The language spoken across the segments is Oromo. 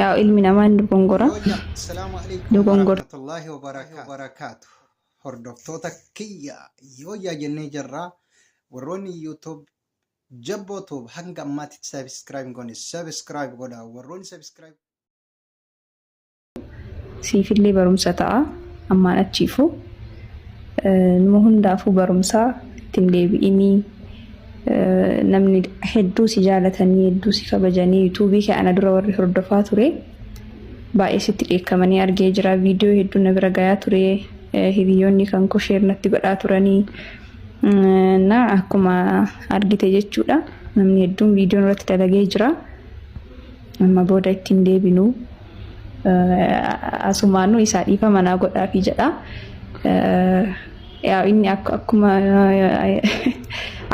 Yaa ilmi namaa hin dogongora. Yooyya, Assalaamu alaikum Dogongortee warahmatullaahi wabarakaatu. Hordoftoota kiyya yooyyaa jennee jirra. Warroonni YouTube Jabboo Tube hanga ammaatti subscribe hin goone subscribe godha. Warroonni subscribe Siifillee barumsa ta'a ammaan achiifu numa hundaafuu barumsa ittiin deebi'inii namni hedduu si jaalatanii hedduu si kabajanii yuutuubii kee ana dura warri hordofaa ture baay'ee sitti dheekkamanii argee jira viidiyoo hedduu na bira gayaa ture hiriyoonni kan koo sheer natti godhaa turanii na akkuma argite jechuudha namni hedduun viidiyoon irratti dalagee jira. Amma booda itti hin deebinu. Asumaanuu isaa dhiifama naa godhaafi jedha. Yaa inni akkuma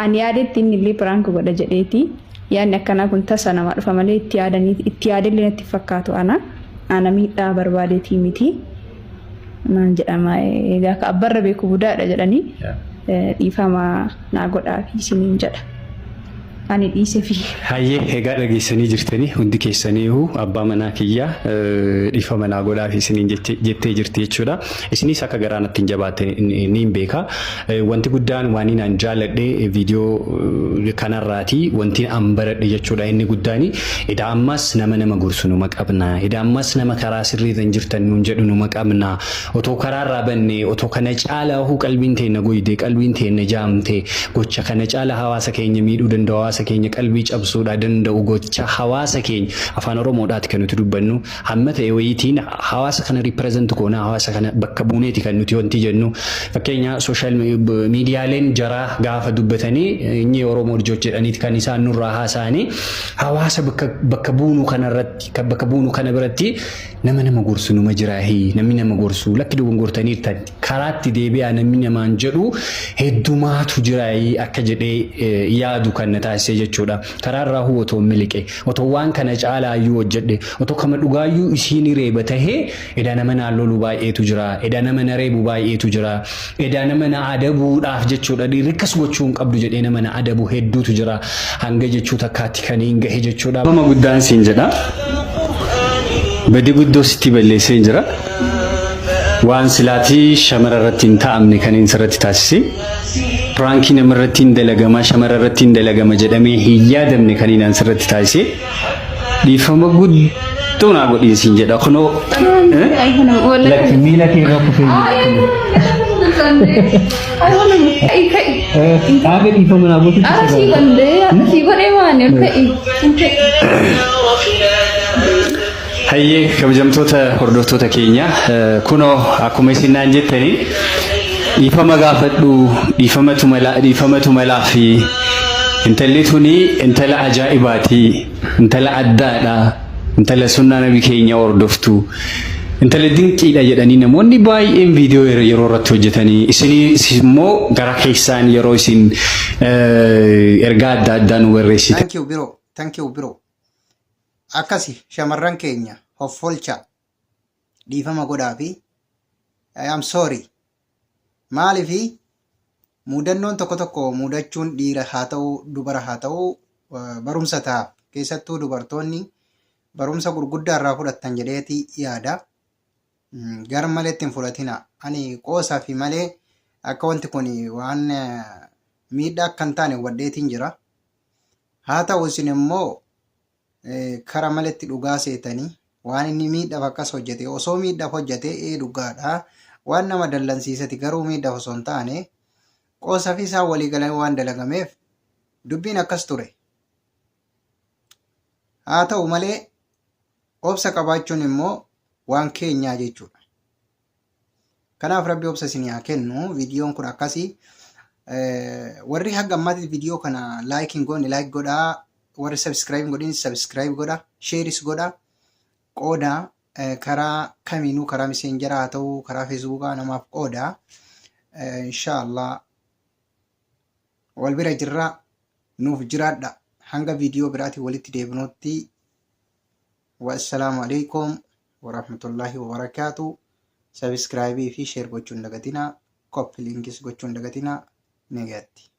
ani yaadetti inni illee piraank godha jedheeti. Yaadni akkanaa kun tasa namaa dhufa malee itti yaadanii itti yaadellee natti fakkaatu ana. Ana miidhaa barbaadeetii miti. Maal jedhama egaa akka abbarra beeku budaadha jedhanii dhiifama naa godhaafi isiniin jedha. Ani dhiisefii. Hayyee egaa dhageessanii jirtanii hundi keessaniihu abbaa manaa kiyya dhiifama naa godhaafi isiniin jettee jirti jechuudha. Isinis akka garaa natti hin jabaatte niin beeka. Wanti guddaan waan an jaaladhe viidiyoo kanarraati wanti an baradhe jechuudha inni guddaani. Eda ammas nama nama gorsu numa qabna. Eda ammas nama karaa sirriirra hin jirtan nuun jedhu numa qabna. Otoo karaarraa banne, otoo kana caalaahuu qalbiin teenna goyde, qalbiin teenna jaamte, gocha kana caala hawaasa keenya miidhuu danda'u, hawaasa keenya qalbii cabsuudhaa danda'u, gocha hawaasa keenya afaan Oromoodhaati kan nuti dubbannu, hamma ta'e wayiitiin hawaasa kana represent goona, hawaasa kana bakka buuneeti kan nuti wanti jennu. Fakkeenya social miidiyaaleen jaraa gaafa dubbatanii inni Oromoo ልጆች jedhaniiti kan isaan nurraa haasa'anii hawaasa bakka bakka buunu kanarratti bakka buunu kana biratti Nama nama gorsu numa jiraahii namni nama gorsu lakki dogongortaniirtan karaatti deebi'aa namni namaan jedhu heddumaatu jiraahii akka jedhee yaadu kan na taasise jechuudha. Karaarraa huu otoo miliqe otoo waan kana caalaayyuu hojjedhe otoo kama dhugaayyuu isiin reeba tahee edaa nama naan lolu baay'eetu jira edaa nama na reebu baay'eetu jira edaa nama na adabuudhaaf jechuudha dhiirri akkas gochuu hin qabdu jedhee nama na adabu hedduutu jira hanga jechuu takkaatti kan hin gahe jechuudha. Mama guddaan siin jedha. Badii guddoo sitti balleessee jira. Waan silaatii shamara irratti hin taa'amne kan inni sirratti taasise. Piraankii nama irratti hin dalagama shamara irratti hin dalagama jedhamee hin yaadamne kan inni sirratti taasise. Dhiifama guddoo naa godhiin siin jedha. Kunoo lakki miila kee irra kufee jira. Dhaabe dhiifama naa gootu. Hayyee kabajamtoota hordoftoota keenya kunoo akkuma isin naan jettanii dhiifama gaafadhu dhiifamatu malaa dhiifamatu malaa fi intalli tuni intala ajaa'ibaati intala addaadha intala sunnaa nabi keenya hordoftu intala dinqiidha jedhanii namoonni baay'een viidiyoo yeroo irratti hojjetanii isinii immoo gara keessaan yeroo isin ergaa adda addaa nu barreessitan. Thank you bro. Thank you bro. Akkasi shamarran keenya hoffolcha dhiifama godhaafi I am sorry. Maalifi mudannoon tokko tokko mudachuun dhiira haa ta'u dubara haa ta'u barumsa ta'a. Keessattuu dubartoonni barumsa gurguddaa irraa fudhattan jedheeti yaada. Gar maleetti hin fudhatina. Ani qoosaa fi malee akka wanti kun waan miidhaa akka hin taane hubadheetiin jira. Haa ta'u isin immoo kara maletti dhugaa seetanii waan inni miidhaaf akkas hojjete osoo miidhaaf hojjete ee dhugaadha waan nama dallansiisati garuu miidhaaf osoo hin taane qoosa fi isaan walii galanii waan dalagameef dubbiin akkas ture. Haa ta'u malee obsa qabaachuun immoo waan keenyaa jechuudha. Kanaaf rabbi obsa isinii haa kennu. Viidiyoon kun akkasii. Warri hanga ammaatti viidiyoo kana like hin goone like godhaa. Warri subscribe hin godhin subscribe godha. Shareis godha. Qooda karaa kamiinuu karaa miseenjaraa haa ta'u karaa feesbuukaa namaaf qooda. Inshaallah wal bira jirra nuuf jiraadha. Hanga viidiyoo biraatiin walitti deebinutti. Wassalaamu alaikum warahmatullahi wabarakaatu. Sabiskiraayibii fi sheer gochuu hin dagatinaa. Koppi linkis gochuu hin dagatinaa. Nagaatti.